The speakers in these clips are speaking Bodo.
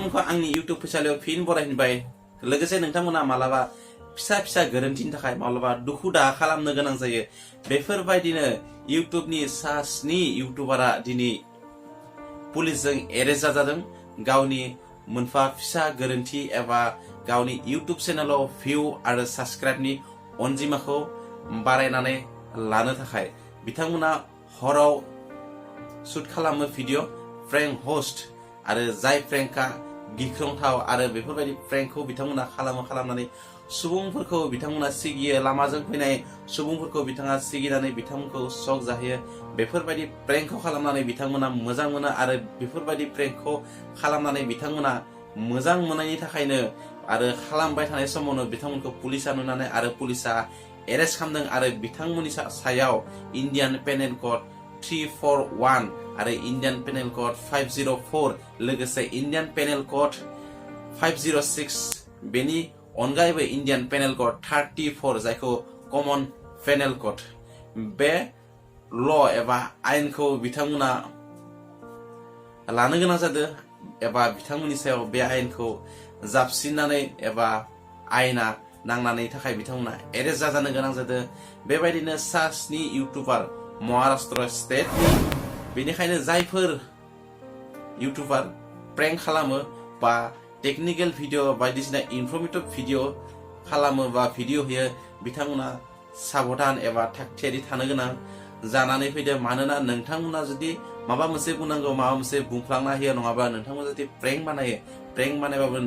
नोंथांमोनखौ आंनि इउट्युब फैसालियाव फिन बरायबाय लोगोसे नोंथांमोना मालाबा फिसा फिसा गोरोन्थिनि थाखाय मालाबा दुखु दाहा खालामनो गोनां जायो बेफोरबायदिनो इउट्युबनि सा 7 इउट्युबारा दिनै पुलिसजों एरेस्ट जाजादों गावनि मोनफा फिसा गोरोन्थि एबा गावनि इउट्युब चेनेलाव भिउ आरो साबस्क्राइबनि अनजिमाखौ बारायनानै लानो थाखाय बिथांमोना हराव शुट खालामो भिडिअ फ्रेंक होस्ट आरो जाय फ्रेंकआ गिख्रंथाव आरो बेफोरबायदि फ्रेंकखौ बिथांमोना खालामनानै सुबुंफोरखौ बिथांमोना सिगियो लामाजों फैनाय सुबुंफोरखौ बिथाङा सिगिनानै बिथांमोनखौ शक जाहोयो बेफोरबायदि फ्रेंकखौ खालामनानै बिथांमोना मोजां मोनो आरो बेफोरबायदि फ्रेंकखौ खालामनानै बिथांमोना मोजां मोननायनि थाखायनो आरो खालामबाय थानाय समावनो बिथांमोनखौ पुलिसा नुनानै आरो पुलिसा एरेस्ट खालामदों आरो बिथांमोननि सायाव इन्डियान पेनेल कड 341 आरो इन्डियान पेनेल कड 504 लोगोसे इन्डियान पेनेल कड 506 बेनि अनगायैबो इन्डियान पेनेल कड 34 जायखौ कमन पेनेल कड बे ल एबा आयेनखौ बिथांमोना लानो गोनां जादों एबा बिथांमोननि सायाव बे आयेनखौ जाबसिननानै एबा आयेना नांनानै थाखाय बिथांमोना एरेस्ट जाजानो गोनां जादों बेबायदिनो सा 7 इउट्युबार महाराष्ट्र स्टेटनि बेनिखायनो जायफोर इउट्युबार प्रेंक खालामो बा टेक्निकल भिडिअ बायदिसिना इनफर्मेटिभ भिडिअ खालामो बा भिडिअ होयो बिथांमोना साबधान एबा थागथियारि थानो गोनां जानानै फैदों मानोना नोंथांमोना जुदि माबा मोनसे बुंनांगौ माबा मोनसे बुंफ्लांना होयो नङाबा नोंथांमोना जुदि प्रेंक बानायबाबो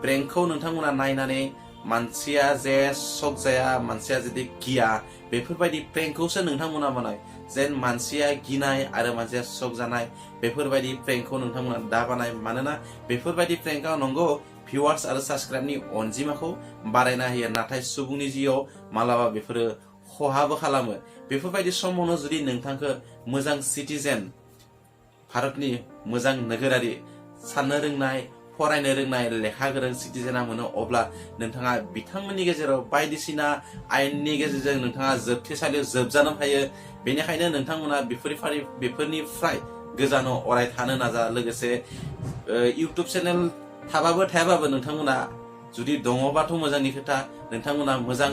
प्रेंकखौ नोंथांमोना नायनानै मानसिया जे शक जाया मानसिया जुदि गिया बेफोरबायदि प्रेंकखौसो नोंथांमोना बानाय जेन मानसिया गिनाय आरो मानसिया शक जानाय बेफोरबायदि प्रेंकखौ नोंथांमोना दा बानाय मानोना बेफोरबायदि प्रेंकआ नंगौ भिउआर्स आरो साबस्क्राइबनि अनजिमाखौ बारायना होयो नाथाय सुबुंनि जिउआव मालाबा बेफोरो खहाबो खालामो बेफोरबायदि समावनो जुदि नोंथांखौ मोजां सिटिजेन भारतनि मोजां नोगोरारि साननो रोंनाय फरायनो रोंनाय लेखा गोरों सिटिजेना मोनो अब्ला नोंथाङा बिथांमोननि गेजेराव बायदिसिना आयेननि गेजेरजों नोंथाङा जोबथेसालियाव जोबजानो हायो बेनिखायनो नोंथांमोना बेफोरनिफ्राय गोजानाव अराय थानो नाजा लोगोसे इउट्युब चेनेल थाबाबो थायाबाबो नोंथांमोना जुदि दङबाथ' मोजांनि खोथा नोंथांमोना मोजां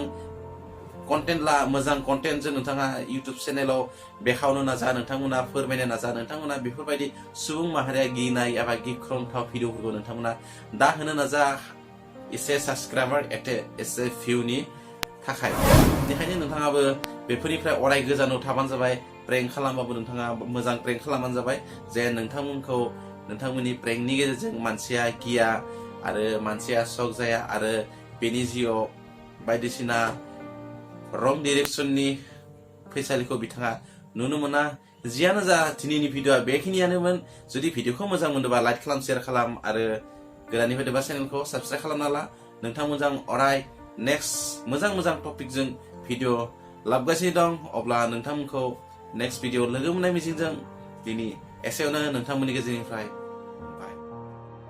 कन्टेन्टजों नोंथाङा इउट्युब चेनेलाव बेखावनो नाजा नोंथांमोना फोरमायनो नाजा नोंथांमोना बेफोरबायदि सुबुं माहारिया गिनाय एबा गिख्रंथाव भिडिअफोरखौ नोंथांमोना दा होनो नाजा एसे साबस्क्राइबार एसे भिउनि थाखाय बेनिखायनो नोंथाङाबो बेफोरनिफ्राय अराय गोजानाव थाबानो जाबाय प्रेंक खालामबाबो नोंथाङा मोजां प्रेंक खालामबानो जाबाय जे नोंथांमोननि प्रेंकनि गेजेरजों मानसिया गिया आरो मानसिया शक जाया आरो बेनि जिउआव बायदिसिना रं डिरेक्शननि फैसालिखौ बिथाङा नुनो मोना जियानो जा दिनैनि भिडिअआ बेखिनियानोमोन जुदि भिडिअखौ मोजां मोनोबा लाइक खालाम शेयार खालाम आरो गोदाननिफ्राय फैदोंबा चेनेलखौ साबस्क्राइब खालामना ला नोंथांमोनजों अराय नेक्स्ट मोजां टपिकजों भिडिअ लाबोगासिनो दं अब्ला नोंथांमोनखौ नेक्स्ट भिडिअ लोगो मोननाय मिजिंजों दिनै एसेयावनो नोंथांमोननि गेजेरनिफ्राय